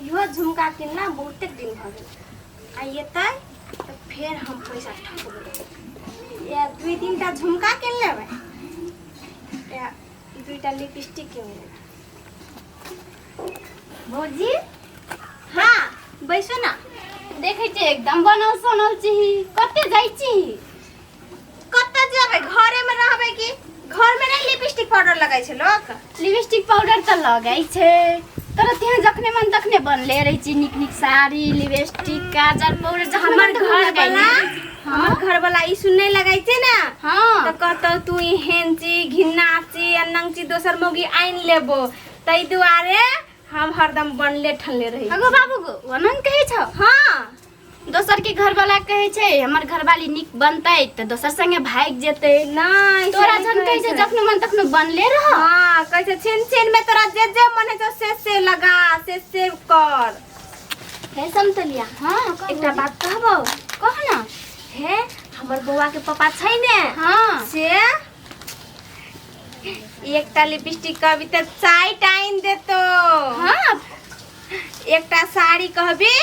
इहो झुमका किनला बहुते दिन भऽ गेल आ एतै तऽ फेर हम पैसा ठकबै। या दुई तीन टा झुमका किन लेबै या दुईटा लिपस्टिक किन लेबै। भौजी। हाँ बैसो ना। देखै छियै एकदम बनल सोनल छी, कते जाइ छी? कतऽ जेबै, घरे में रहबै कि घर में नहीं लिपस्टिक पाउडर लगै छै लोक? लिपस्टिक पाउडर तऽ लगै छै तर त्यहाँ जखने मन तखने बनले रहै छी, नीक नीक साड़ी, लिपस्टिक, काजर, पाउडर जखने हमर मन तखने घर लगाइ वाला लै। हमर घर वाला ई सुनने लगै छै ने। हाँ। तऽ कहतौ तू एहन छी, घिन्ना छी, अनंग छी, दोसर मौगी आनि लेबो, ताहि दुआरे हम हरदम बनले ठनले रहै। अगो बाबू गो, ओनन कहै छौ? हाँ। दोसर के घरवाला कहै छै हमर घरवाली नीक बनतै तऽ दोसर संगे भागि जेतै। नहि, से तोरा नहि जन कहै छै छै। जखनो मन तखनो बनले रह। हाँ, कहै छै छिन छिन में तोरा जे जे मन होइ छौ से से लगा, से से कर। हे समतलिया। हाँ, कह। एकटा बात कहबौ? कह ना। हे हमर बौआ के पापा छै ने। हाँ। से एकटा लिपस्टिक कहबी तऽ चारि आनि देतो। हाँ। एकटा साड़ी कहबी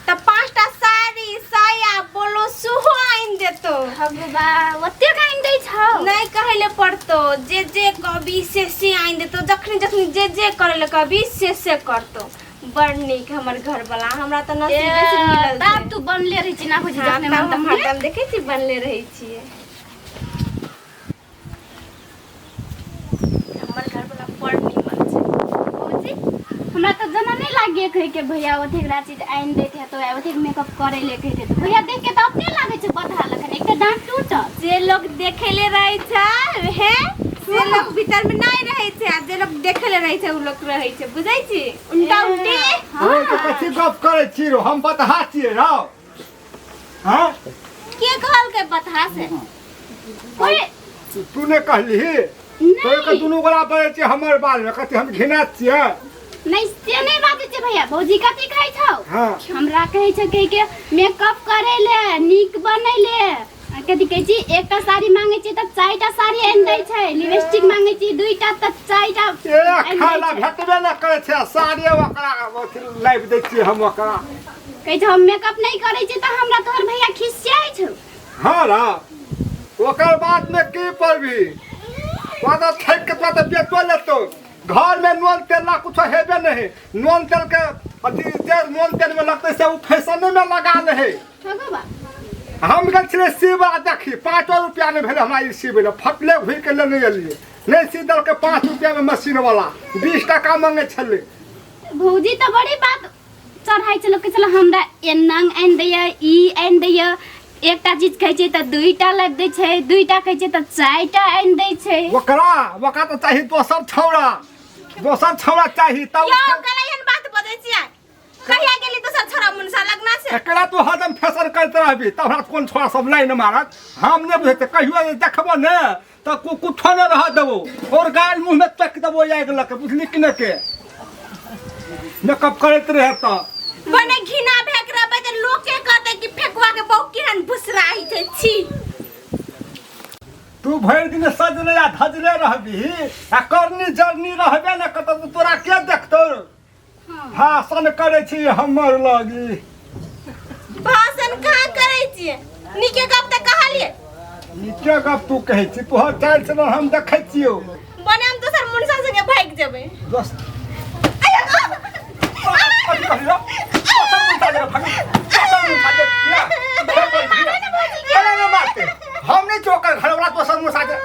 तऽ पाँचटा साड़ी, साया, बोलो सेहो आनि देतो। भगवा, ओतेक आनि दै छौ? नहीं कहै ले पड़तो, जे जे कहबी से से आनि देतो, जखनी जखनी जे जे करे ले कहबी से से करतो। बड़ नीक हमर घर वाला, हमरा तऽ नसीबे से मिलल तब छै। तू बनले रहै छी ना भौजी? हाँ, जखने तब मन हम तखने हरदम देखै छी बनले रहै छियै। हमर घर वाला बड़ नीमन छै भौजी। हमरा तऽ जना नहि लागे कहै के भैया ओतेक रा चीज आनि दैत हेतौ, ओतेक मेकअप करे ले कहैत हेतौ। भैया देख के तऽ अपने लागै छै बता लखन एक तऽ दाँत टूटल। जे लोग देखे ले रहै छै हे से लोग भीतर में नहीं रहै छै, आ जे लोग देखे ले रहै छै उ लोग रहै छै, बुझै छी? उल्टा उल्टी। ओ तऽ कथी गप करै छी रो? हम बतहा छियै रौ? हाँ। के कहलकै बतहा से? ओए तू ने कहलिही तोरे के दुनू गोरा बजै छियै हमर बाल में, कथी हम घिनात छियै? नहीं, से नहीं बाजै छै भैया। भौजी कथी कहै छौ? हाँ। हमरा कहै छै कहै के मेकअप करै ले, नीक बनै ले, आ कथी कहै छी, एकटा साड़ी मांगै छी तऽ चारिटा साड़ी आनि दै छै, लिपस्टिक मांगै छी दुईटा तऽ चारिटा ए आनि दै खाय ला छै। भेटबे ने करै छै आ साड़िये ओकरा अथी लाबि दै छियै हम ओकरा। कहै छै हम मेकअप नहि करै छी तऽ हमरा तोहर भैया खिसियाइ छौ। हाँ रा, ओकर बाद में की पड़बी? तोरा तऽ ठकि के तोरा तऽ बेचो लेतौ। घर में नून तेल ला कुछो हेबे नहीं, नून तेल के अथी जे नून तेल में लगतै से ओ फैशने में लगा ले है। ठगो बा। हम गेल छलियै सीबा देखी, 5 रुपया नहि भेलै हमरा ई सीबै लए, फटले घुरि के लेने एलियै। नहि सी देलकै 5 रुपया में मशीन वाला, 20 टाका मंगै छलै। भौजी तऽ बड़ी बात चढ़ाइ छै लोक के, चल हमरा एना आनि दैया, ई आनि दैया, एकटा चीज कहै छै तऽ दुईटा लाबि दै छै, दुईटा कहै छै तऽ चारिटा आनि दै छै। ओकरा ओकरा तऽ चाही दोसर छौड़ा, दोसर छौड़ा चाही तब। यौ कला एहन बात बजै छियै? कहिया गेली दोसर छोरा मुनसा लगना से? एकरा तू हरदम फैशन करैत रहबी तब हमरा कोन छोड़ा सब लाइन मारत हम नहि बुझैत। कहियो जे देखबो ने तऽ कुछो नहि रह देबो और गाल मुँह में तक देबो आगि लऽ के, बुझली कि नहि? के मेकअप करैत रहे तऽ बने घिना भेक रहबै तऽ लोक के कहतै कि फेकुआ के बहु केहन भुसराही छै, छी। तू भरि दिन सजले आ धजले रहबी आ करनी जरनी रहबे ने करतौ तऽ तोरा के देखतौ? भाषण करै छी हमर लगी? भाषण कहाँ करै छियै, नीके गप तऽ कहलियै। नीके गप तू कहै छी, तोहर चालि चलन हम देखै छियौ। बने हम दोसर मुनसा संगे भागि जेबै। दोस्त कथी कहली रौ? दोसर मुनसा जगह भागि, दोसर मुनसा जे किया? केना ने मारतै? हम नहि छियै ओकर घरवला, दोसर मुनसा जे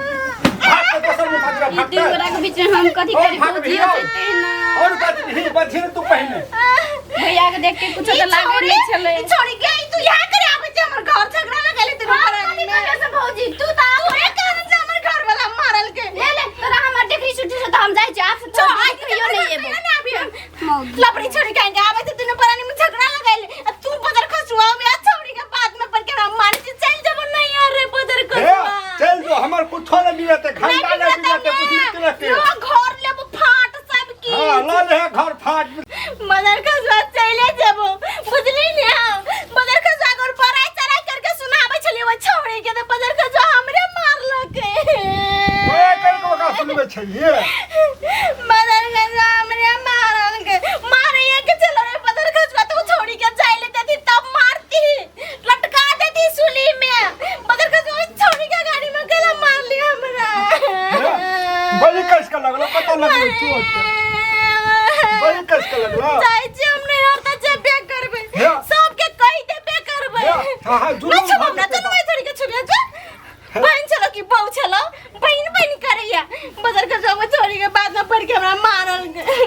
भागतै, दोसर मुनसा जगह ई भागतै। दुई गोरा के बीच में हम कथी और करी? भागबही भौजी रौ? जेतै ना। और बजही बजही ने तू पहिने। भैया के देख के कुछो तऽ लागै नहि छलै। ई छोड़ी गई, तू यहाँ करे आबै छै हमर घर झगड़ा लगेले तू हम कथी करियो से भौजी? तू तऽ तोरे कारण से हमर घर वाला मारल के। ले ले, तोरा हमर देखी छुट्टी से तऽ हम जाइ छी आब से। छो तोरा आज कहियो नहि एबो। कहियो नहि आबियो। लबड़ी छोड़ी के आबै छै, दुनू प्राणी में झगड़ा लगेले आ तू बदर खसुआ में आ छोड़ी के बाद में पर के हम मान के चल जबो। नहीं अरे बदर हे खसुआ चल जो, हमर कुछो नहि बिगड़तै, घंटा नहि बिगड़तै, बुझली कि नहि के? लो घर लेबो फाट सब की। हाँ, लऽ ले घर फाट। मदर खसुआ चले जेबो, बुझली ने? मदर खसुआ घर पढ़ाई चढ़ाई करके सुनाबै छलियै ओ छौड़ी के तऽ बदर खसुआ हमरे मारलकै। ओए करके ओकरा सुनबै छलियै? मदर खसुआ हमरे मारलकै, मारैये के चलो रे बदर। हाँ। जाइ छी हम नैहर तऽ जेबे करबै हे। सबके कहि देबे करबै हे, हाँ, हाँ, जुलुम नहि छुबो भऽ हमरा जेतै तऽ नहि छोड़ि के छुबिया जो बहन छलो कि बहु छलो बहिन बहिन करैया बदर के जब छोड़ी के बाद में पढ़ के हमरा मारल हे,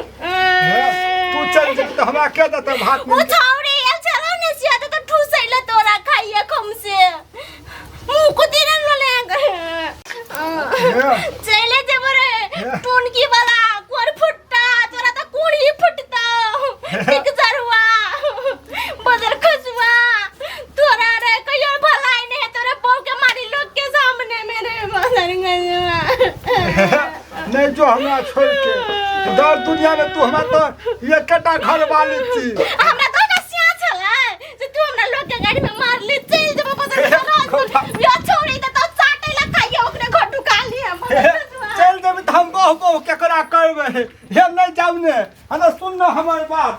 तू चल जेबही तऽ हमरा के देतै भात ओ छौड़ी आयल छलो ने सिया तो ठुसैले तोरा खाइया खम से मुंह को दिनन लले हे। चले जेबो रे टुनकी वाला कोर फुटता तोरा तो कुड़ी फुटता टिक जरुआ बदर खसुआ तोरा रे कहियो भलाई नहीं है तोरे बहू के मारी लोग के सामने मेरे बदर खसुआ नहीं जो हमरा छोड़ के दर दुनिया में तू हमरा तो एकेटा घर वाली छी हमरा तो ना सिया छला जे तू हमरा लोग के गाड़ी में मार ले चल जेबो बदर खसुआ यो छोड़ी त तो चाटे ला खाइया ओकरे घर ढुका लिया चल जेबी तऽ हम बहु बहु केकरा करबै हे नहीं जाऊ ने हने सुन न हमर बात।